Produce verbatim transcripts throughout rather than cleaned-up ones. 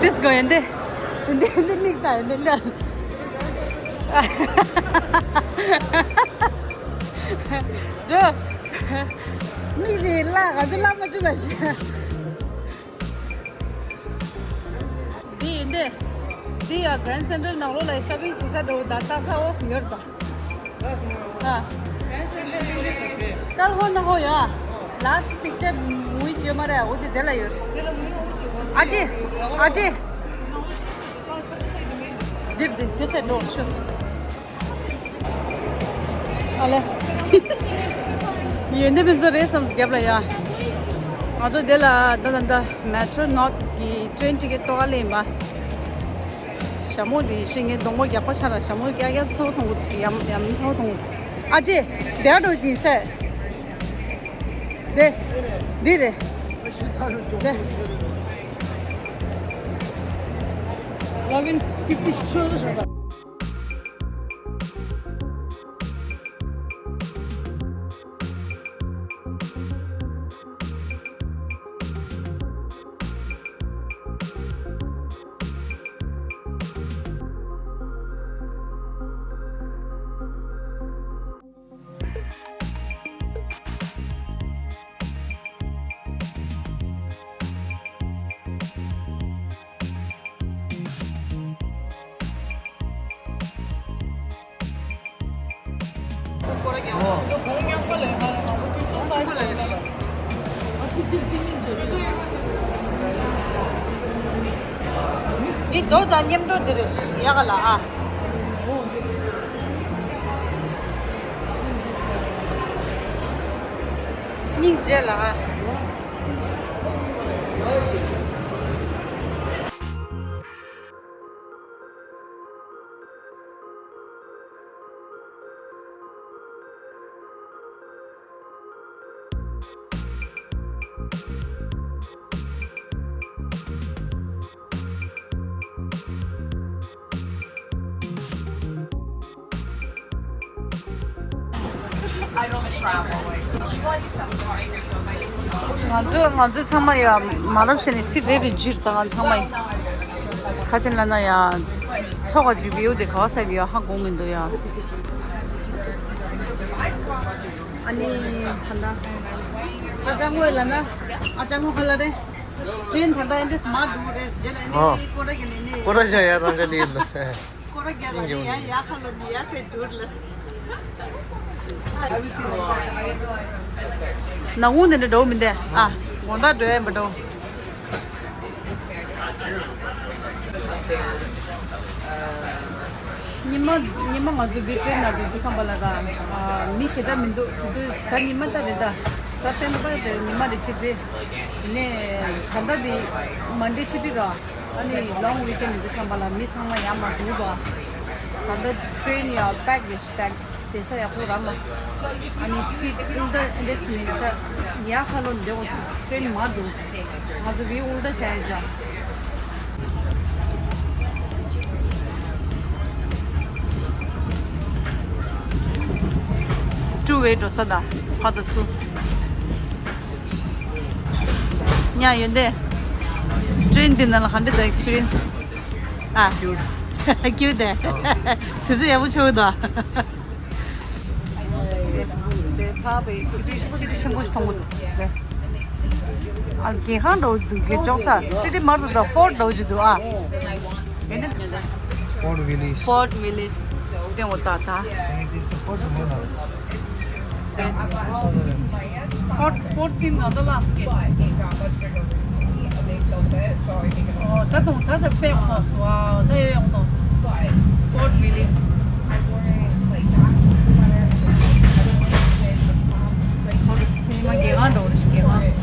དེ་སྒོ་ཡོན་ཏན། ཡོན་ཏན་ཡོན་ཏན་མིག་ལྟ་ཡོན་ཏན་ལ། འགྲོ། མིག་དེ་ལ་ག་ཚོད་ལ་མ་བཅུག་ག་ཞིག་འདི་ཡིན་ཏེ། འདི་ཡ་Grand Central ནང་ལོགས་ལ་ཤོ་པིང་བྱེད་ས་འགྲོ་ད་ལྟ་ས་འོག་སུ་ཡོད་པ། ཨ། ཀར་ཧོ་ན་ཧོ་ཡ། Last picture movie བྱེད་མ་རེད་འོ་དེ་དེ་ལ་ཡོད། ཨ་ཅེ། ཨ་ཅེ། འདིར་འདི་དེ་སེ་འགྲོ་ཆུ། ཨ་ལེ། ཡོན་ཏན་ཕུན་ཚོགས་རེད་བསམ་སོང་རྒྱབ་ལ་ཡ། ང་ཚོ་དེ་ལ་ད་ད་ད་Metro North གི་train ticket གཏོང་ག་སླེབས་ཡིན་པ། ཞྭ་མོ་དེ་ཤི་ངའི་གདོང་པ་རྒྱག་པ་ཆགས་ལ་ཞྭ་མོ་རྒྱག་རྒྱག་ཚ་བོ་མཐོང་གི་འདུག་ཡམ་ཡམ་ཚ་བོ་མཐོང་གི་འདུག་ཨ་ཅེ། དེ་འགྲོ་ཅིང་ཟེར། དེ། འདི་རེད། དེ། eleven fifty-six. འདི་རྡོ་དང་མཉམ་དུ་འདིར་ཡག་ག་ལ་ཨ། སྙིང་རྗེ་ལ་ཨ། ང་ཚོ་ང་ཚོ་ཚང་མ་ཡ་མ་རབས་བྱས་ནས་སི་རེད་རེད་འཇིར་ད་ང་ཚང་མ་ཡ་ཁ་ཆེན་ལ་ན་ཡ་ཚོགས་ཀ་ཇི་བིའུ་དེ་ག་བ་ས་ཡ་ཧ་གོ་མི་འདུག་ཡ། ཨ་ནི་ད་ལྟ་ཨ་ཅག་ངོས་ལ་ན་ཨ་ཅག་ངོས་ཁ་ལ་རེད། ཅན་ད་ལྟ་ཨེ་འདྲས་མ་འགྲོ་རེད་ཟེར་ཨེ་ཨོ། འདྲས་ཀོ་ར་གི་ནི་ནི། ཀོ་ར་ཇ་ཡ་རང་ཇ་ནི་ཡིན་ལ་ཟེར། ཀོ་ར་རྒྱ་ལ་ནི་ཡ་ཡ་ཁ་ལོ་ནི་ཡ་ཟེར་འགྲོ་ལ། ནག་ཁུང་དེ་འདྲ་འགྲོ་མི་འདས་ཨ། དགོང་དག་འགྲོ་ཡ་མི་འགྲོ། ཉི་མ་ཉི་མ་ང་ཚོ་འདི་ཊེན་ནང་འགྲོ་དུས་ཙམ་པ་ལ་ད་མི་ཞེ་དྲག་མི་འདུག་དེ་དུས་གཟའ་ཉི་མ་ད་རེད་ད། གཟའ་སྤེན་པ་རེད། ཉི་མ་རེད་ཕྱི་དྲོ། དེ་ནས་ད་ལྟ་འདི་མན་ཌེ་ཆུ་ཊི་ར། ཨ་ནི་ལོང་ཝི་ཀེན་འདི་ཙམ་པ་ལ་མི་ཚང་མ་ཡར་མར་འགྲོ་བ། ད་ལྟ་ཊེན་ཡ་པེག་རེད་པེག་དེ་ས་ཡག་པོ་རག་མ། ཨ་ནི་སི་ཊི་ཨུལ་ཊ་འདི་ཚོ་ནི་ད་ཡ་ཁ་ལོ་འདི་འོ་ཊེན་མ་འགྲོ། ང་ཚོ་བི་ཨུལ་ཊ་བྱ་ཡ་ཅག་ཀྲུ་ཝེ་འགྲོ་ས་ད་ཕ་ཚ་ཚུ། ཉ་ཡོན་ཏན། ཊེན་འདི་ནང་ལ་ག་འདྲ་འདུག་ཨེག་སི་པི་རི་ཡན་སི། ཨ། ཀིའུ་ཊི། ཀིའུ་ཊི་དེ། དུས་ཚོད་ཡག་པོ་ཆགས་འདུག་དེ་ཕ་བའི་སི་ཊི་སི་ཊི་ཆེན་པོ་ཞིག་མཐོང་གི་འདུག་ཨ་རྒྱལ་ཁང་འགྲོ་འདུག་རྒྱལ་ལྕོག་ཚ་སི་ཊི་མར་དུ་དང་ཕོར་ཊི་འགྲོ་གི་འདུག་ཨ། ཡོན་ཏན། Fort Willis. Fort Willis. དེ་འོ་ད་ད། Fort Willis. Fort Fort Sim ང་ཚོ་ལ་སྐད། ཨོ་ད་དུང་ད་ད་དཔེ་ཡོང་ཐོག་སུ་ཨ་ད་ཡོད་ཡོང་ཐོག་སུ། Fort Willis. Fort Sim རྒྱལ་ཁང་འགྲོ་རྒྱལ་ཁང་།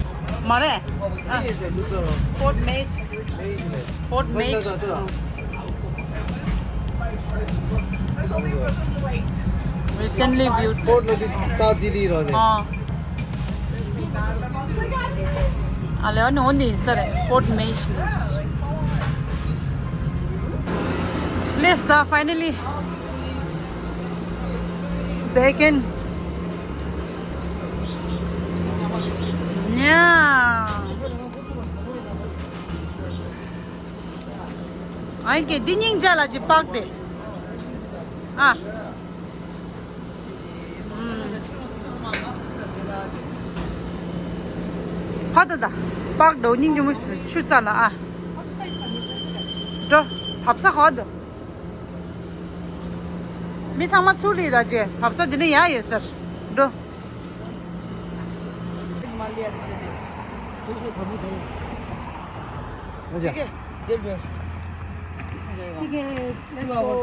མ་རེད། ཨ། Fort Mage. Fort Mage. Recently built. Fort ལ་དུ་ད་དི་ལི་ར་ནས། ཨ། ཨ་ལེ་ཨ་ནི་འོ་འདི་ཡིན་ས་རེད། Fort Mage ལ། Let's the finally back in. Yeah. ཨ་ཡིན་གྱི་འདི་སྙིང་རྗེ་ལ་ཅིག་སྤག་སྟེ། ཨ། ཕ་ད་ད། སྤག་འགྲོ་སྙིང་རྗེ་མོ་ཞིག་ཆུ་རྩ་ལ་ཨ། འགྲོ། བབས་ས་ཧོ་འདུག་མི་ཚང་མ་ཚུར་ལི་ད་ཅེ་བབས་ས་འདི་ནས་ཡར་ཡོད་ཟེར། འགྲོ། Let's go.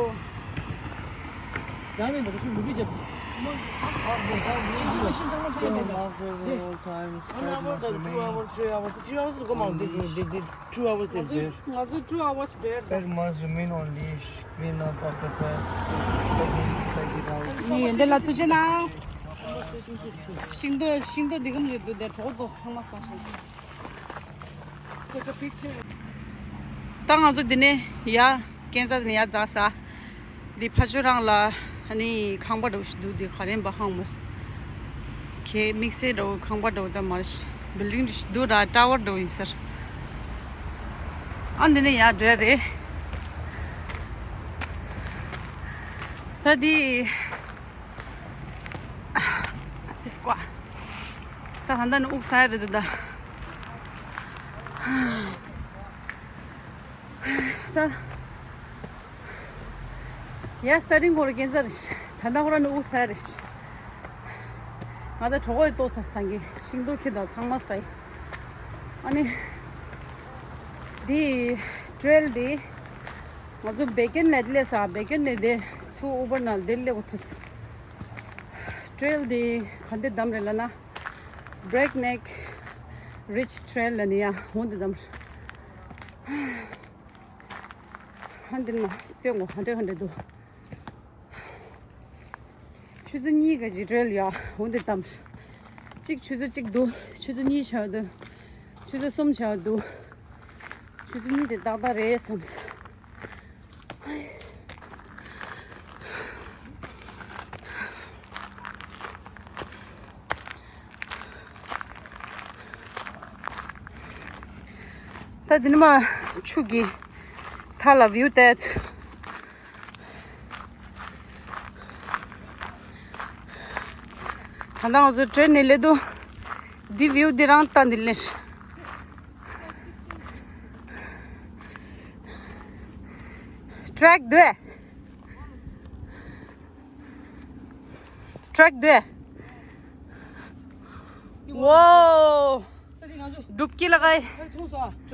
Two hours, three hours, two hours. Two hours is there. Two hours is there. Two hours is there. There must remain only clean up after that. ཡིན་འདི་ལ་ཏུ་ཅེ་ན། ཤིང་ཏོག་ཤིང་ཏོག་འདི་གམ་རེད་འདུག་དེ་གྲོགས་ཏོ་ཚང་མ་ས་ཤིང་། Take a picture. ད་ང་ཚོ་འདི་ནས་ཡ་སྐས་འཛེག་ནས་ཡ་འཛེགས་ས། འདི་ཕ་ཆོས་རང་ལ་ཨ་ནི་ཁང་པ་འདྲ་བོ་ཞིག་འདུག་འདི་ག་རེ་ཡིན་པ་ཧང་མ་སོང་། ཁྱེད་དམིགས་བསལ་འདྲ་བོ་ཁང་པ་འདྲ་བོ་ད་མ་རེད། བིལ་ཌིང་འདྲ་ཞིག་འདུག་ར་ཊ་ཝར་འདྲ་བོ་ཡིན་ས་རེད། ཨ་འདི་ནས་ཡར་འགྲོ་ཡ་རེད། ད་འདི་འདི་སྐོར་ད་ད་ལྟ་ནི་དབུགས་ས་ཡ་རེད་འདུག་ད། ད། ཡ་སི་ཊར་ཊིང་ཁོ་ར་སྐས་འཛེག་རེད། ད་ལྟ་ཁོ་ར་ནི་དབུགས་ས་ཡ་རེད། ང་ད་གྲོགས་པོ་ཡི་ལྟོ་ས་སྟངས་ཀྱི་ཤིང་ཏོག་ཁྱེར་དང་ཚང་མ་ས་ཡི། ཨ་ནི། འདི་ཊེལ་འདི། ང་ཚོ་བེ་ཀན་ལ་སླེབས་ས་བེ་ཀན་ནས་དེ་ཚུར་ཨུ་བར་ནང་དེ་སླེབས་པ་ཐུབ་ས། ཊེལ་འདི་ག་འདི་བདམས་རེད་ལབ་ན། Breakneck Ridge Trail ལ་ནི་ཡ་འོ་འདི་བདམས། ཧ་འདི་ནི་སྟོན་གོ་ཧ་འདྲེ་ཧ་འདྲེ་འདུག་ཆུ་ཚོད་གཉིས་ཀ་ཅིག་ཊེལ་ཡ་འོ་འདི་བདམས། གཅིག་ཆུ་ཚོད་གཅིག་འདུག་ཆུ་ཚོད་གཉིས་ཆགས་འདུག་ཆུ་ཚོད་གསུམ་ཆགས་འདུག་ཆུ་ཚོད་གཉིས་དེ་ཏག་ཏག་རེད་བསམ། ད་འདི་ནི་མ་ཆུ་གི་མཐའ་ལ་བིའུ་བལྟས། ད་ལྟ་ང་ཚོ་ཊེལ་ནས་སླེབས་འདུག་འདི་བིའུ་འདི་རང་ལྟ་འདི་ལེན། ཊེག་འདུག་ཊེག་འདུག་ཝའོ། སྒྲུབ་ཀྱི་ལ་གའི།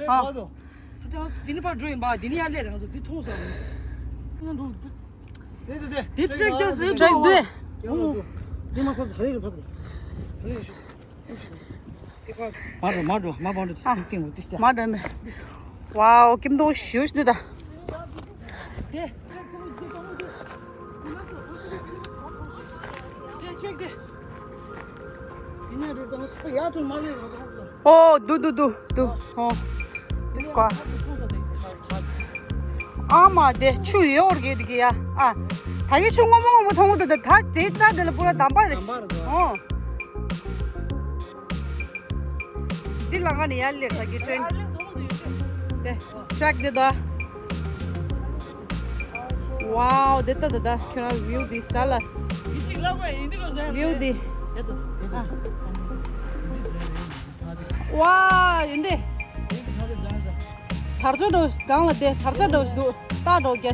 ཧ། འདི་ནི་ཕར་འགྲོ་ཡིན་པ། འདི་ནི་ཡར་སླེབས་རེད། ང་ཚོ་འདི་མཐོང་སོང་། འདི་ཊེག་འདུག་འདི་ཊེག་འདུག་འདི་མ་ཁོ་ཧ་རེ་རེ་ཕབ་རེད། ཧ་རེ་རེ་ཤོག་མ་འགྲོ་མ་འགྲོ་མ་འགྲོ། ཨ། ཏིང་ཏིང་ཏིང་། མ་འགྲོ་མེད། ཝའོ། སྐྱིད་མདོག་ཞུ་ཞུ་འདུག་ད། དེ། དེ་ཆེག་དེ། དེ་ནས་རེད་དང་སོ་ཡ་དུ་མ་ལས་རོ་དང་སོ། ཨོ། འདུག་འདུག་འདུག་འདུག་ཨོ། དེ་སྐོར། ཨ་མ་དེ་ཆུ་ཡོད་རེད་གི་ཡ། ཨ། ད་གི་ཆུ་སྔོན་མོ་སྔོན་མོ་མཐོང་གི་འདུག་ད་དེ་ད་དེ་ལ་པུ་ར་འདམ་པ་རེད། འདམ་པ་རེད། ཨོ། འདི་ལ་ང་ནི་ཡར་སླེབས་ས་གི་ཊེན། དེ་ཊེག་འདི་ད། ཝའོ། དེ་ལྟ་དེ་ལྟ་ཁྱོད་རང་བིའུ་འདི་ས་ལ། བིའུ་འདི། ཝའོ། ཡིན་དེ། དར་ལྕོག་འགྲོ་སྒང་ལ་དེ་དར་ལྕོག་འགྲོ་འདུག་ད་འགྲོ་རྒྱ།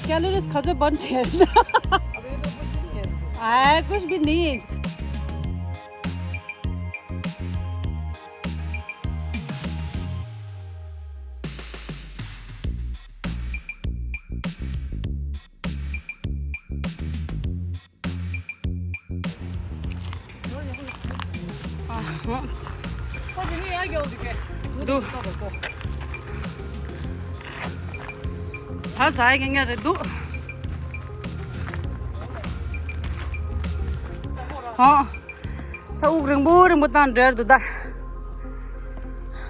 ཀེ་ལོ་རིས་ག་ཚོད་བར་བྱས། ཨ། ཀུཤ་བི་ནི། འདུག་ད་ཚ་ཡི་ངན་རེད་འདུག་ཧོ། ད་དབུགས་རིང་པོ་རིང་པོ་བཏང་འགྲོ་ཡ་འདུག་ད།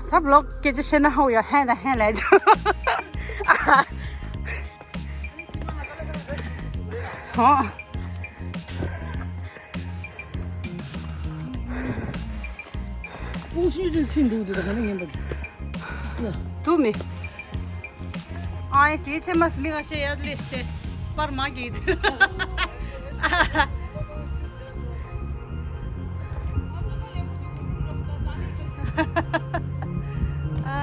ད་བི་ལོག་སྐད་ཆ་བཤད་ན་ཧ་ཡ་ཧན་ད་ཧན་ལས། ཧོ། ཀུང་ཤིས་ཀྱི་ཚིག་འདུག་དེ་དག་ག་ནས་ཉན་པ། དུ་མི། ཨ་ཡེ་སི་ཆེ་མ་སི་མི་ང་ཤེས་ཡ་ལེ་ཤེ་པར་མ་གི། ཨ་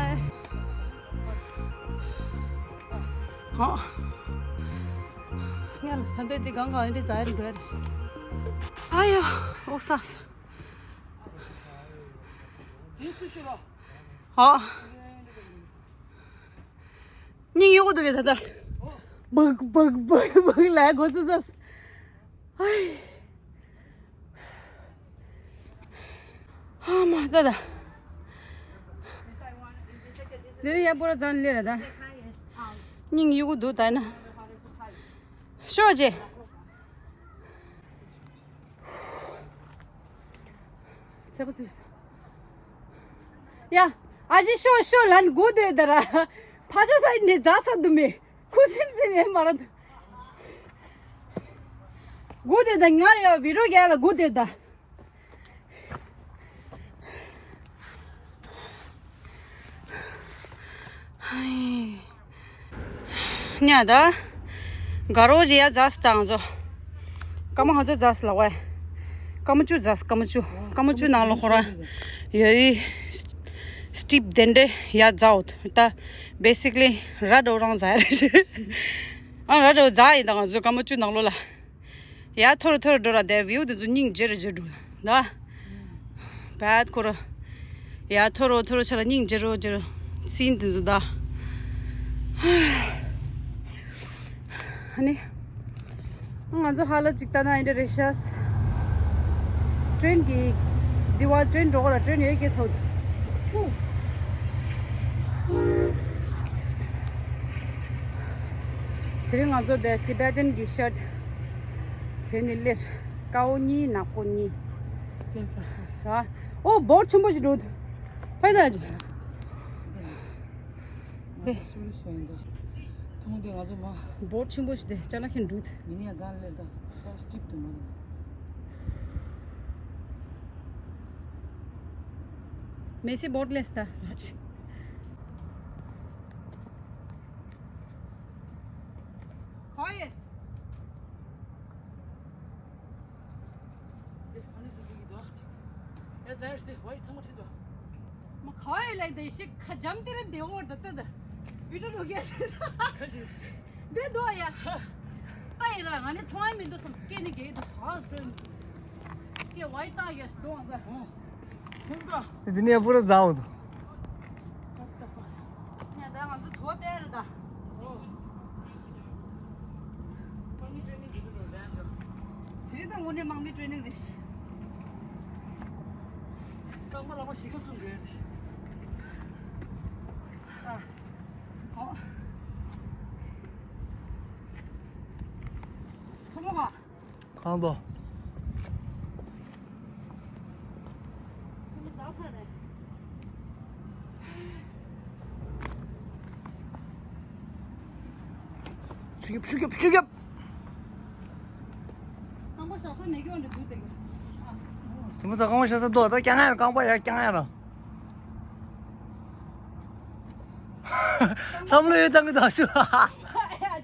ཧོ། ངལ་ས་འདོད་དེ་གང་གང་རེད་ཛ་ཡར་འགྲོ་ཡ་རེད། ཨ་ཡོ། ཨོ་སངས། ཧོ། སྙིང་གཡོ་གི་འདུག་གས་ད་ལྟ། སྦག་སྦག་སྦག་སྦག་ལ་གོ་སོ་སོ། ཨའི། ཨ་མ་ད་ད། འདི་རི་ཡ་པོ་ར་ཙང་ལེ་ར་ད། སྙིང་གཡོ་གི་འདུག་ད་ན། ཤོག་ཅེ། ཡ། ཨ་ཅེ་ཤོ་ཤོ་ལན་གོ་དེ་ད་ར། ཕ་ཅོ་ས་ནི་ཛ་ས་དུ་མེ། ཁུ་སིམ་སིམ་མེ་མ་ར། གོ་དེ་ད་ང་ཡ་བི་རོ་རྒྱ་ལ་གོ་དེ་ད། ཉ་ད། ག་རོ་ཇི་ཡ་ཛ་སི་དང་ཛོ། ཀ་མ་ཧ་ཛ་ཛ་སི་ལ་ཝ། ཀ་མ་ཅུ་ཛ་སི་ཀ་མ་ཅུ། ཀ་མ་ཅུ་ནང་ལོ་ཁོ་ར། ཡོ་ཡི། སི་ཊིབ་དེ་འདྲེ་ཡ་ཛའོ་ད། བེ་སི་ཀ་ལི་ར་འགྲོ་རང་ཛ་ཡ་རེད། ཨ་ར་འགྲོ་ཛ་ཡི་དང་ཛོ་ཀ་མ་ཅུ་ནང་ལོ་ལ། ཡ་ཐོར་ཐོར་འགྲོ་ར་དེ་བིའུ་དེ་ཚོ་སྙིང་རྗེ་རུ་རྗེ་འགྲོ་ད། བད་ཁོ་ར། ཡ་ཐོར་ཐོར་ཆ་ལ་སྙིང་རྗེ་རུ་རྗེ་རུ་སིན་དེ་ཚོ་ད། ཨ་ནི། ང་ཚོ་ཧ་ལ་ཅིག་ལྟ་ན་ཨིན་དྲ་རེ་ཤ། ཀྲེན་གི། དི་བ་ཀྲེན་འགྲོ་ག་ལ་ཀྲེན་ཡོད་ཀྱི་ཚོ། དེ་རིང་ང་ཚོ་དེ་ཊི་བེ་ཊན་གི་ཤར་ཊི་གྱོན་ནས་སླེབས། དཀར་པོ་གཉིས་ནག་པོ་གཉིས། ར། ཨོ་བོར་ཆེན་པོ་ཞིག་འགྲོ། ཕ་ཡི་ད་ཅི། དེ། ཐོང་དེ་ང་ཚོ་མ། བོར་ཆེན་པོ་ཞིག་དེ་ཅ་ལག་ཁྱེར་འགྲོ། མི་ནི་ཡ་ཛ་ལེར་ད་ད་སི་ཊིབ་དུ་མ་རེད། མེ་སི་བོར་ལེས་ད་ལ་ཅི། ཁོ་ཡེ། མ་ཁ་ཡེ་ལེ་དེ་ཤི་ཁ་ཇམ་དེ་རེ་དེ་འོར་ད་ད་ད། བི་ཏུ་ལུ་གེ། དེ་དོ་ཡ། ཨ་ཡེ་ར་ང་ནི་ཐོང་ཨེ་མི་འདུག་སམ་སྐེ་ནི་གེ་དུ་ཁ་ཏོན། ཀེ་ཝའི་ཏ་ཡ་ཤི་དོ་ཨ་ཛ། འདི་ནས་པུ་ར་ཛའོ་དུ། ཉ་ད་ང་ཚོ་དོ་དེ་རེད་ད། དེ་རིང་ད་དངོས་གནས་དམག་མི་ཀྲེ་ནིང་རེད། རྐང་པ་ལག་པ་ཞིག་ག་བཙུགས་རེད། ཨ། ཨོ། མཚོ་མོ་བ། ཁང་དོ། ཆུ་རྒྱབ་ཆུ་རྒྱབ་ཆུ་རྒྱབ། རྐང་པ་བཞག་ས་མེད་ཀྱི་འོ་འདྲ་འདུག་དེ། ཨ། ཚོད་མ་ཚོད་རྐང་པ་བཞག་ས་འདུག་ད་རྐྱང་ཡ་ར་རྐང་པ་ཡ་རྐྱང་ཡ་ར། བསམ་བློ་ཡོད་བཏང་གི་འདུག་ཞུ། ཨ་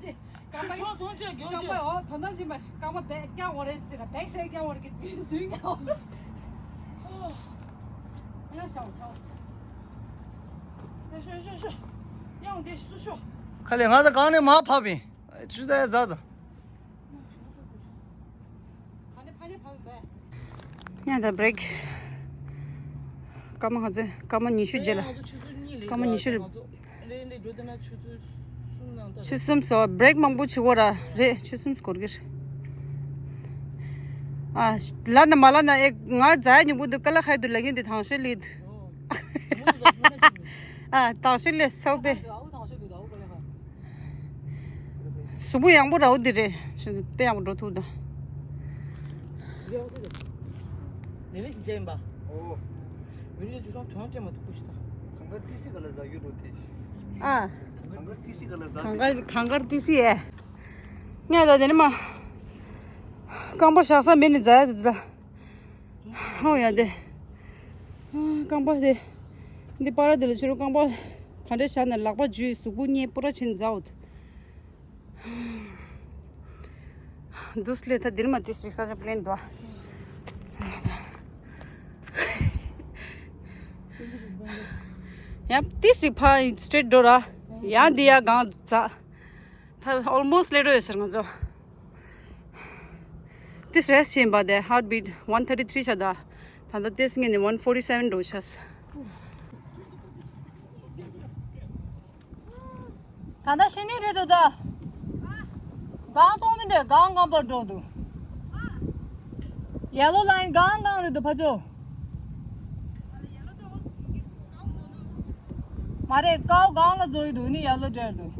ཅེ། རྐང་པ་ཡོད། རྐང་པ་ཡོད། དོན་དག་ཅི་མ་རྐང་པ་བེག་རྐྱང་འོ་རེད་ཟེར་ར་བེག་སེར་རྐྱང་འོ་རེད་གི་དུས་དུས་ཀྱང་འོ་རེད། ཨ་ཡ་ཤའོ་ཐའོ། ཡ་ཤོ་ཡ་ཤོ་ཡ་ཤོ། ཡང་འདི་སུ་ཤོ། ཁ་ལས་ང་ད་གང་ནས་མ་ཕབ་ཡིན། ཆུ་ད་ཡ་ཛ་ད། ཡང་ད་བྷི་རེག་སྐར་མ་ག་ཚོད། སྐར་མ་ཉི་ཤུ་རྗེས་ལ། སྐར་མ་ཉི་ཤུ། ཆུ་གསུམ་སོ། བྷི་རེག་མང་པོ་བྱེད་དགོས་ར་རེད། ཆུ་གསུམ་སྐོར་གྱི་རེད། ཨ། ལ་ན་མ་ལ་ན་ཨེ་ང་ཛ་ཡ་ཉུང་པོ་འདུག་ཀ་ལ་ཁ་ཡི་འདུག་ལ་ངན་འདི་དང་ཤོས་ལི་འདུག་ཨ། དང་ཤོས་ལས་སོ་པེ། གཟུགས་པོ་ཡང་པོ་ར་བོ་འདི་རེད། དཔེ་ཡང་པོ་འགྲོ་ཐུབ་ད། ལེ་ལེ་ཞིག་བྱས་ཡིན་པ། ཨོ། མི་རིགས་ཅུ་སོང་དོན་སྤྲད་མ་ཐུབ་པོ་ཞིག་ད། གངས་དཀར་ཏི་སི་ག་ལ་ཛ་ཡུ་རོ་ཐེ། ཨ། གངས་དཀར་ཏི་སི་ག་ལ་ཛ། གངས་དཀར་གངས་དཀར་ཏི་སི་ཨེ། ཉ་ད་དེ་ནི་མ། རྐང་པ་བཞག་ས་མེད་ནི་ཛ་ཡ་དུ་ད། ཧོ་ཡ་དེ། རྐང་པ་དེ། འདི་པ་ར་དེ་ལ་ཆུ་རུ་རྐང་པ། ག་འདྲ་བཞག་ན་ལག་པ་འཇུས་གཟུགས་པོ་བརྙན་པོ་ར་ཕྱིན་མཛའ་འོ། འདུག་སླེ་ད་འདིར་མ་དེ་ཞིག་ས་ཆ་པླེན་འདུག་ཡང་དེ་ཞིག་ཕ་སི་ཊེཊ་འགྲོ་ར། ཡང་འདི་ཡ་གང་ཛ། ད་ཨོལ་མོ་སི་སླེ་འགྲོ་ཡོད་ཟེར་ང་ཚོ། This rest chamber, the heartbeat one thirty three ཆགས་འདུག་ད་ལྟ་ཏེས་ངེས་ནས་one forty seven འགྲོ་ཆགས། ད་ལྟ་ཤི་ནི་རེད་འདུག་ད། གང་གཏོང་མི་འདུག་གང་གང་པར་འགྲོ་འདུག Yellow line གང་གང་རེད་འདུག་ཕ་ཚོ། མ་རེད། ཀའོ་གང་ལ་འཛུལ་ཡི་འདུག་ནི་ཡ་ལོ་འདྲེར་འདུག་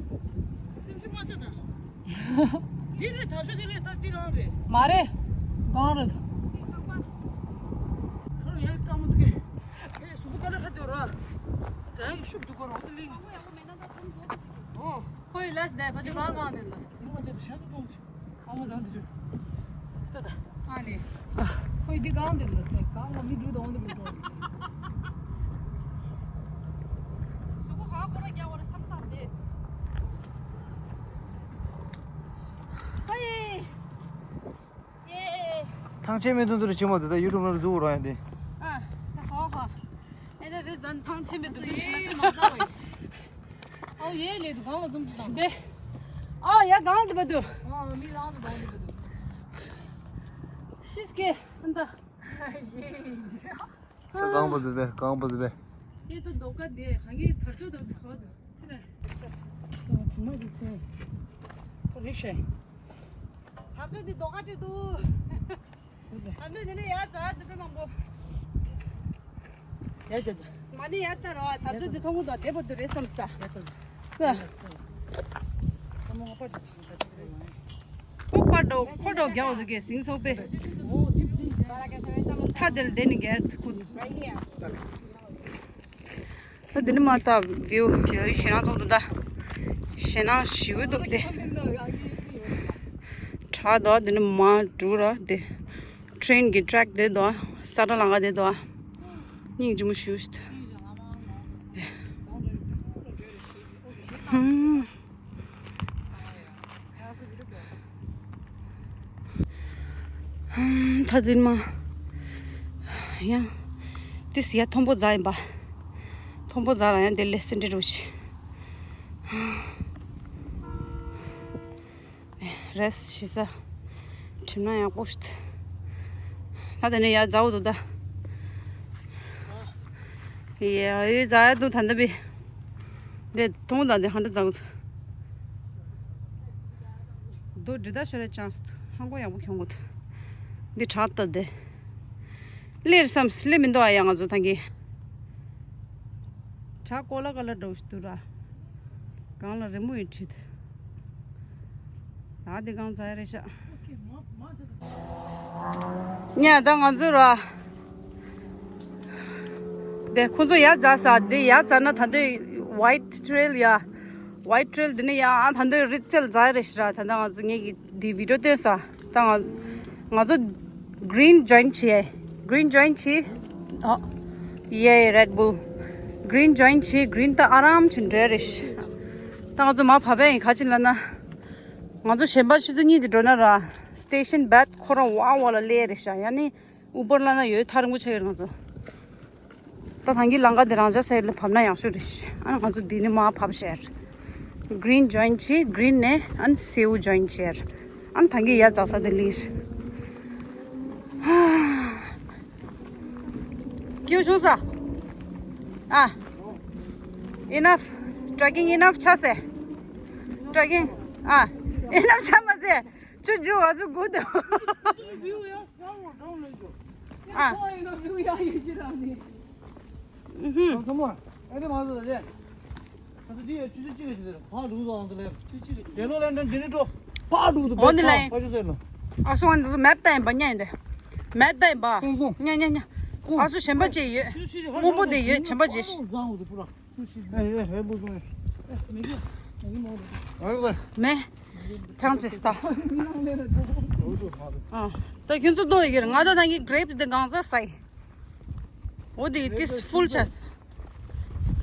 སེམས་ཤུགས་མ་ཆག་དང་། འདི་རེད། ད་ཤོ་འདི་རེད། ད་འདི་རང་རེད། མ་རེད། གང་རེད། ཁ་རུ་ཡར་སྐམ་འདུག་གས། ཨེ་གཟུགས་པོ་དཀར་ལ་ཁ་འདོད་ར། ཛ་ཡང་ཤུགས་འདུག་ག་རོ་འདི་ལིང་། ཨོ། ཁོ་ཡི་ལས་དེ་ཕ་ཆུ་གང་གང་དེ་ལས། ཨ་མ་ཅག་ཏུ་ཤ་ཏུ་ཏོང་ཅི། ཨ་མ་ཟང་དུ་ཅུ། ཏ་ཏ། ཨ་ནི། ཁོ་ཡི་འདི་གང་དེ་ལས་སེ་གང་ལ་མི་འགྲུ་དོང་དུ་མི་འགྲོ་རེད། གཟུགས་པོ་ཧ་གོ་ར་རྒྱ་བ་ར་བསམ་སྟངས་དེ། ཧའི། ཡེ། ཐང་ཆེན་མེ་དུང་དུ་རུ་ཆེན་མོ་དེ་ད་ཡུ་ཊུབ་ནང་འཛུལ་རོགས་ཡ་དེ། ཨ། ཧོ་ཧོ། ཨེ་ར་རི་ཛན་ཐང་ཆེན་མེ་དུང་དུ་ཤི་ན་དེ་མ་ཀ་བའི། ཨོ་ཡེ་ལེ་དུ་གང་ལ་འཛུམ་ཅི་དང་། དེ། ཨོ་ཡ་གང་དུ་བ་དུ། ཨོ་མི་ལང་དུ་གང་དུ་བ་དུ། ཤིས་ཀེ་ཨན་ད། ཡེ་ཡེ། ས་གང་པོ་དུ་བེ་གང་པོ་དུ་བེ། ཡེ་དུ་དོ་ཀ་དེ་ཧ་ངེ་དར་ཆོ་དུ་དུ་ཁ་དུ། དེ་རེད། དུ་མ་དུ་ཚེ། ཁོ་རེ་ཤེ། དར་ཆོ་དེ་དོ་ཀ་ཅི་དུ། ཨ་ནི་དེ་ནས་ཡར་འཛག་དེ་དཔེ་མང་པོ། ཡར་འཛག་དེ། མ་ནི་ཡར་ལྟ་རོ། ད་ཚོད་དེ་མཐོང་གི་འདུག་དེ་པོ་དུ་རེད་བསམ་སྟ། ཡར་འཛག་དེ། ཁོ་པར་འགྲོ་ཁོ་འགྲོ་རྒྱག་འདུག་གས་ཟིང་ཚོགས་པས། ཐ་དེ་ལ་དེ་ནི་རྒྱལ་ཁུ། ད་འདི་ནི་མ་ལྟ་བིའུ་ཡོད་ཞེད་སྣང་ཚོགས་འདུག་ད། ཞེད་སྣང་ཞེ་པོ་འདུག་སྟེ། དྲག་འདུག་འདི་ནི་མ་འགྲོ་ར་དེ། ཊེན་གྱི་ཊེག་དེ་འདུག་ས་ཁྲ་ལང་ག་དེ་འདུག་སྙིང་རྗེ་མོ་ཞེ་པོ་ཞིག་འདུག་ཧུམ། ཧམ། ད་དེ་མ། ཡང་། དེ་སི་ཡ་མཐོན་པོ་རྫ་ཡིན་པ། མཐོན་པོ་རྫ་ལ་ཡང་དེ་ལས་སེ་འདྲི་རུ་ཆི། རེས་ཤི་ས། གྲིམ་ན་ཡག་པོ་ཞིག་ད་དེ་ནས་ཡ་རྫ་བོ་འདུག་ད། ཡ་ཡི་རྫ་ཡ་འདུག་ད་འདི་བི། འདི་མཐོང་ད་འདི་ཧ་འདྲ་རྫ་བོ་འདུག་འདི་འདྲི་ད་ཤོར་རེ་ཅང་སི་འདུག་ཧང་གོ་ཡག་པོ་ཁྱོང་གོ་འདུག་འདི་དྲག་ད་འདི། སླེབས་བསམ་སླེབས་མི་འདུག་ཨ་ཡ་ང་ཚོ་ཐང་གི། བྲག་ཀོ་ལ་ཀ་ལ་འགྲོ་ཞིག་འདུག་ར། གང་ལ་རི་མོ་ཡི་བྲིས། ཨ་དེ་གང་ཚ་ཡ་རེད་ཤག་ཉ་ད་ང་ཚོ་ར། དེ་ཁོ་ཚོ་ཡར་འཛེགས་ས་དེ་ཡར་འཛེགས་ན་ད་འདོད་ཝའིཊ་ཊེ་རེལ་ཡ། ཝའིཊ་ཊེ་རེལ་དེ་ནས་ཡར་ཨ་ད་འདོད་རི་རྩེར་འཛེགས་རེད་ཤག་ར། ད་ད་ང་ཚོ་ངེད་ཀྱི་འདི་བི་ཌི་ཡོ་སྟོན་ས། ད་ང་ང་ཚོ་གྷི་རིན་ཇོ་ཡིན་བྱས། གྷི་རིན་ཇོ་ཡིན་བྱས། ཨོ། ཡེ་རེཌ་བུལ། གྷི་རིན་ཇོ་ཡིན་བྱས། གྷི་རིན་ད་ཨ་རམ་བྱས་འགྲོ་ཡ་རེད་ཤག་ད་ང་ཚོ་མར་བབས་པ་ཡིན། ག་ཅི་ལབ་ན། ང་ཚོ་གཞན་པ་ཆུ་ཚོད་གཉིས་དེ་འགྲོ་ན་ར། སི་ཊེ་ཤན་བད་ཁོ་རང་ཝ་ཝ་ལ་སླེབས་རེད་ཤག་ཡ་ནི། ཨུ་བར་ལ་ན་ཡོད་ཐག་རིང་པོ་ཆགས་ཡོད་ང་ཚོ། ད་ཐང་གི་ལམ་ཁ་འདི་རང་འཇགས་ས་ཡོད་ལ་བབས་ན་ཡག་ཤོས་རེད། ཨ་ང་ཚོ་འདི་ནས་མར་བབས་ཤག་གྷི་རིན་ཇོ་ཡིན་བྱས། གྷི་རིན་ནས་ཨ་སེའུ་ཇོ་ཡིན་བྱས། ཨ་ཐང་གི་ཡར་འཛེགས་ས་དེ་ལིར། ཀྱུ་ཆུང་ས། ཨ། enough. Trekking enough ཆགས་སེ། Trekking. ཨ། enough ཆགས་མ་ཟེར། ཆུ་རྒྱུག་ང་ཚོ་སྒུག་འདུག་ཨ། ཨུ་ཧུམ། འོ་ནི་ལ། ཨ་སོང་ང་ཚོ་མེབ་ལྟ་ཡིན་པ་ཉན་ཡིན་ཏེ། མེབ་ལྟ་ཡིན་པ། ཉན་ཉན་ཉན། ཨ་སོང་ང་ཚོ་མེབ་ལྟ་ཡིན་པ་ཉན་ཉན་ཉན། མེབ་ལྟ་ཡིན་པ། སོང་སོང་། ཉན་ཉན་ཉན། ཨ་སོ་གཞན་པ་ཅིག་ཡོད། སྔོན་པོ་དེ་ཡོད། གཞན་པ་ཅིག་མེ། ཐང་ཅིག་ལྟ། ཨ། ད་ཁྱོད་ཚོ་ལྟོས་ཡོད་ཀྱི་རེད། ང་ད་ནང་གི་གྷི་རེབ་དེ་གང་ཚ་ས་ཡིན། འོ་དེ་དེ་ཧྥུལ་ཆགས།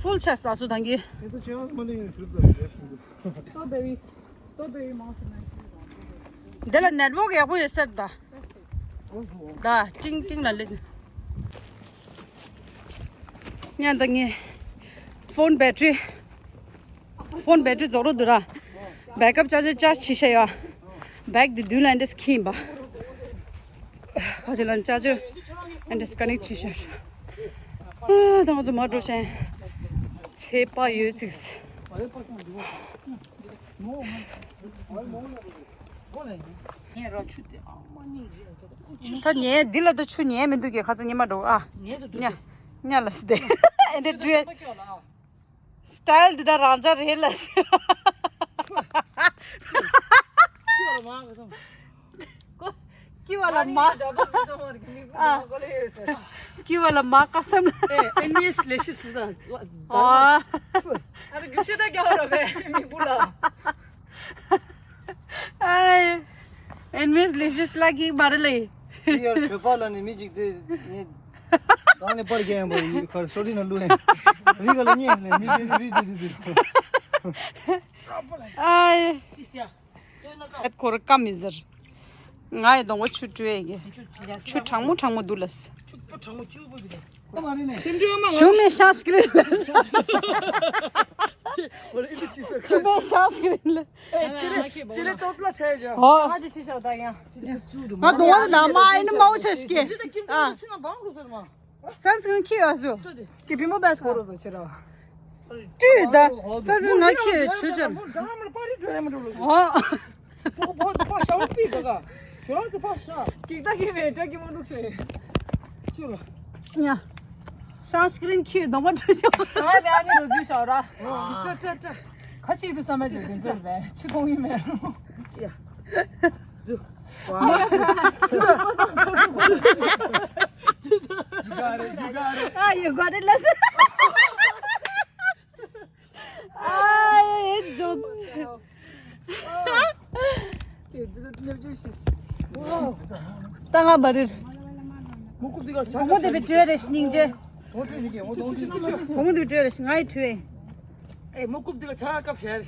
ཕུལ་ཆ་ས་སུ་དང་གི། དེ་ཚོ་ཅི་ཡང་མ་ལེན་ཡོད་ཤུལ་དུ་རེད་ཤུལ་དུ། སྟོ་བེ་བི། སྟོ་བེ་བི་མང་སུ་ན། འདི་ལ་ནེཊ་ཝོག་ཡག་པོ་ཡོད་ཟེར་ད། ད་ཀྲིང་ཀྲིང་ལ་ལེན། ཉན་ད་ངས་ཕོན་བེ་ཊི་རི། ཕོན་བེ་ཊི་རི་རྫོགས་འགྲོ་འདུག་ར། བེག་ཨབ་ཅར་ཇར་ཅར་ཇི་བྱས་ཡོད། བེག་འདི་མདུན་ལ་འདྲེས་ཁྱེར་ཡིན་པ། ཁ་ཅིག་ལ་ཅར་ཇར་འདྲེས་ཀ་ནེག་ཊི་བྱས་ཤག་ཨ་ད་ང་ཚོ་མར་འགྲོ་བྱས། ཚད་པ་ཡོད་ཅིག་ད་ཉལ་འདི་ལ་ད་ཆུ་ཉལ་མི་འདུག་གས། ཁ་ཚ་ཉལ་མ་འགྲོ་ཨ། ཉལ་དུ་འདུག་ཉལ་ཉལ་ལ་སི་དེ་ཨེ་འདྲ་འདྲ། སི་ཊལ་འདི་ད་རང་འཇགས་རེད་ལ། ཀི་བ་ལ་མ། ཨ། ཀི་བ་ལ་མ་ཀ་སམ། ཨེ་ཨེན་ཝི་ཨེས་ལེ་ཤི་སི་ད། ཨ། ཨ་བི་རྒྱུ་ཤེས་ད་རྒྱ་བ་ར་བས་མི་བུ་ལ། ཨེ་ཨེན་ཝི་ཨེས་ལེ་ཤི་སི་ལ་གི་མ་རེད་ལེ། ཡར་གྲོད་པ་ལ་ནི་མི་གཅིག་དེ་ནི། གང་ནས་པར་རྒྱག་ཡང་པར་ཡིན་ཁར་སོ་རི་ན་ལུ་ཡང་རི་ག་ལ་ཉེས་ནས་མི་དེ་རི་དེ་དེ་དེ། ཨའི། ཨེད་ཁོ་ར་ཀ་མི་ཟེར། ང་ཡི་གདོང་པ་ཆུ་བྲོས་ཡི་གེ། ཆུ་གྲང་མོ་གྲང་མོ་འདུག་ལ། ཞུ་མེད་ཤང་སྐྲིན་ལ། ཞུ་མེད་ཤང་སྐྲིན་ལ། ཨེ་ཅི་རེད་ཅི་རེད་ཏོ་པླ་ཆ་ཡ་ཇ། ཨོ། ང་ཅི་ཤི་ཤོག་ད་ཡང་། ང་གདོང་པ་ལ་མ་ཨེ་ནི་མའོ་ཆ་ཤི་ཀེ། ཨ། ཆུ་ན་བང་རུ་ཟེར་མ། སན་སི་ཀྲིན་ཁྱི་ཡོད་སུ། ཀི་བི་མོ་བེས་ཀོ་རོ་ཟོ་ཆེ་ར། ཏུ་ད་སན་སི་ཀྲིན་ང་ཁྱི་ཡོད་ཆུ་ཆར། ཨོ། པོ་པོ་པོ་ཤའོ་པི་ག་ག་ཁྱོད་རང་གི་པ་ཤ། ཀིག་ད་ཀི་བེ་ཏྲ་ཀི་མོ་འདུག་ཆེ། ཆུ་ལ། ཉ། སན་སི་ཀྲིན་ཁྱི་གདོང་པ་འཁྲུ་ཤོག་ང་བེ་ཨ་ནི་རུ་ཟུ་ཤོག་ར། ཏྲ་ཏྲ་ཏྲ། ཁ་ཅིག་ཏུ་བསམ་ན་བརྗོད་དེ་ཚོར་བས་ཆུ་གཏོང་ཡིན་མེད་རུང་། ཡ། ཟུ། ཨ་ཡ། You got it, you got it. Ah, you got it, listen. Ah, yeah, yeah, joke. ད་ང་བ་རེད། ཁོང་མོ་དེ་བི་ཌིའོ་རེ་སྙིང་རྗེ། ཁོང་མོ་དེ་བི་ཌིའོ་རེ་ང་ཡི་ཁྲུས། ཨེ་མོ་རྐུབ་དེ་ལ་ཆ་སྐབས་ཞེར།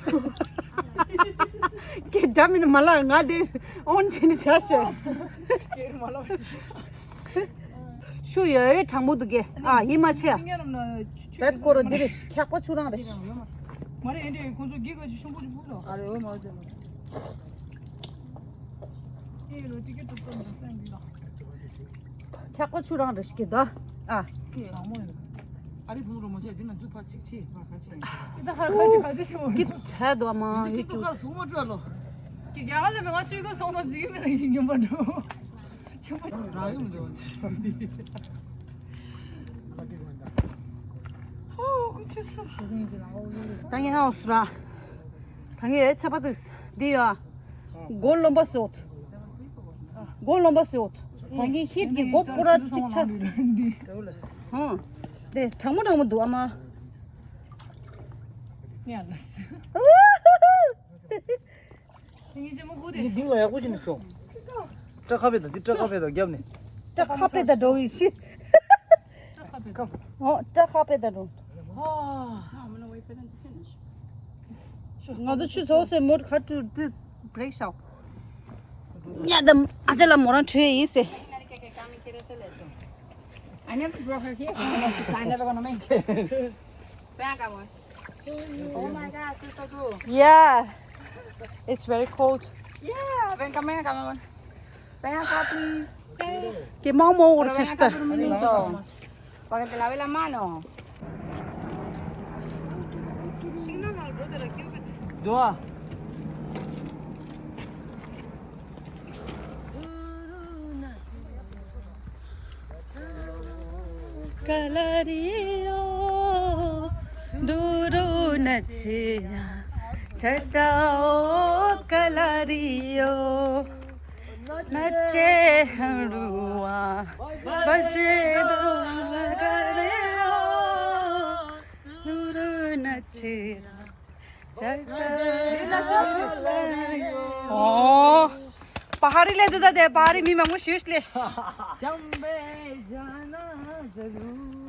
ཀེ་འདྲ་མིན་མ་ལ་ང་དེ་ཨོན་ཆེན་བྱ་ཞེ། ཤུ་ཡོད་ཡོད་དྲང་པོ་འདུག་གེ། ཨ་ཡིན་མ་ཆེ། བེད་ཀོ་རོ་འདི་རེ་ཁྱག་པ་ཆུ་རང་རེ། མ་རེད་ཨེ་འདྲས་ཁོང་ཚོ་གི་ག་ཅི་ཤོང་པོ་ཅི་ཕུག་ལོ། ཨ་རེ་འོ་མ་ཟེར་མ། ཁྱག་པ་ཆུ་རང་རེ་ཞིག་གི་ད། ཨ། ཨ་རི་བུང་རོ་མོ་ཆེ་འདི་ན་འཛུགས་པ་གཅིག་ཆེ་ཕ་ཁ་ཆེ། ད་ཁ་ཁ་ཆེ་ཁ་ཆེ་ཆེ་མོ། ཀི་ཚད་དོ་མ་ཡི་ཀི་ཀི་ཀ་སུ་མ་བྲོ་ལོ། ཀི་རྒྱ་ག་ལ་མེ་ང་ཆུ་ག་སོང་ན་འཛིག་མེ་ན་ཡིན་ཉམས་པ་འགྲོ། ཆེ་མོ་ར་ཡོང་འགྲོ། ཧོ་ཁུ་ཆུ་སུ། ད་ངས་ཧ་འོ་སུ་ར། ད་ངས་ཚད་པ་ཙིག་འདི་ཡོད། མགོ་རློན་པ་སོད། མགོ་རློན་པ་སོད། ད་ངས་ཧིད་ཀྱི་མགོ་པུ་ར་གཅིག་ཆགས། ཧང་། དེ་གྲང་མོ་གྲང་མོ་འདུག་ཨ་མ། ངས་ཨ་ལ་སི། ངས་ལྡིང་ལ་ཡག་པོ་ཅིག་ནས་སོང་། སྐྲ་ཁ་ཕེ་དང་འདི་སྐྲ་ཁ་ཕེ་དང་རྒྱབ་ནས། སྐྲ་ཁ་ཕེ་དང་འགྲོ་བའི་ཤི། ཨོ་སྐྲ་ཁ་ཕེ་དང་འགྲོ། ང་ཚོ་ཆུ་ཚོགས་སེ་མོར་ཁ་ཏུ་དུ་བྲེག་ཤོག་ཉ་དམ་ཨ་ཅེ་ལ་མོ་རང་ཁྲོས་ཡིན་སེ། I never brought her here. I know she's, I never gonna make it. Venga, amor. Oh my God, she's so cool. Yeah. It's very cold. Yeah, venga, venga, amor. Venga, please. Qué momo. Pero ven acá por un minuto. Para que te lave la mano. Dua. Kalario, duru nachya, chata o kalario, nache harua, baje do kalario, duru nachya. ཨོ། པ་ཧ་རི་ལས་འདི་ད་དེ་པ་ཧ་རི་མི་མང་པོ་ཞུས་ལས།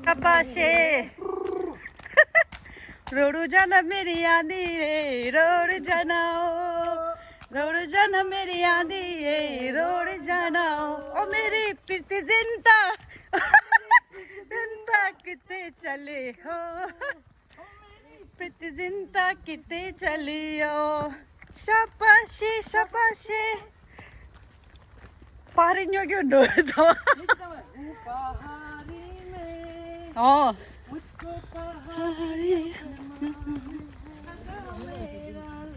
ཀ་པ་ཤེ། रोड जाना मेरी आंधी है, रोड जाना ओ, रोड जाना मेरी आंधी है, रोड जाना ओ, ओ मेरी प्रीति जिंदा, जिंदा कितने चले हो, प्रीति जिंदा कितने चले हो। शाबाशी, शाबाशी। पारी न्यो क्यों डो जावा? ओ।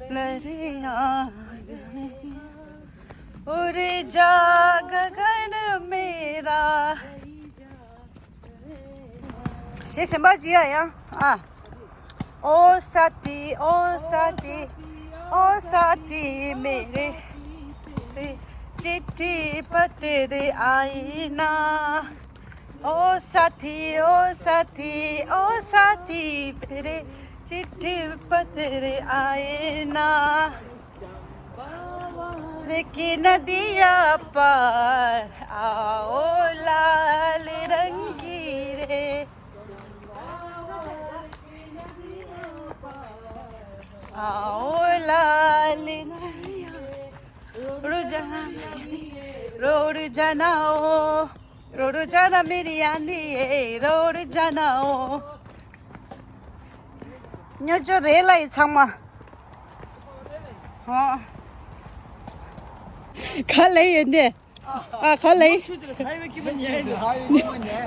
लहरें आ गए। उड़ जा गगन मेरा। शेषम्बा जी आया। आ। ओ साथी, ओ साथी, ओ साथी मेरे, चिट्ठी पत्र आई ना। ओ साथी, ओ साथी, ओ साथी मेरे, चिट्ठी पत्र आए ना। लेकिन नदिया पार आओ लाल रंग की रे। आओ लाल नदिया। रोड जाना, रोड जाना ओ, रोड जाना मेरी आंधी है, रोड जाना ओ। ཉོ་ཅོ་རེད་ལ་ཡི་ཚང་མ། ཧོ། ག་ལེ་ཡོད་འདི། ཨ་ག་ལེ།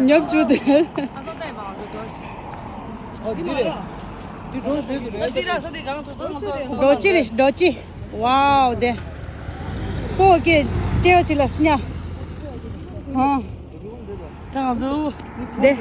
ཉོབ་ཆུ་དེ། འགྲོ་ཅི་རེད་འགྲོ་ཅི། ཝའོ་དེ། ཁོ་གི་ལྟེ་བ་ཅི་ལ་སྙ། ཧོ། དང་དུ། དེ།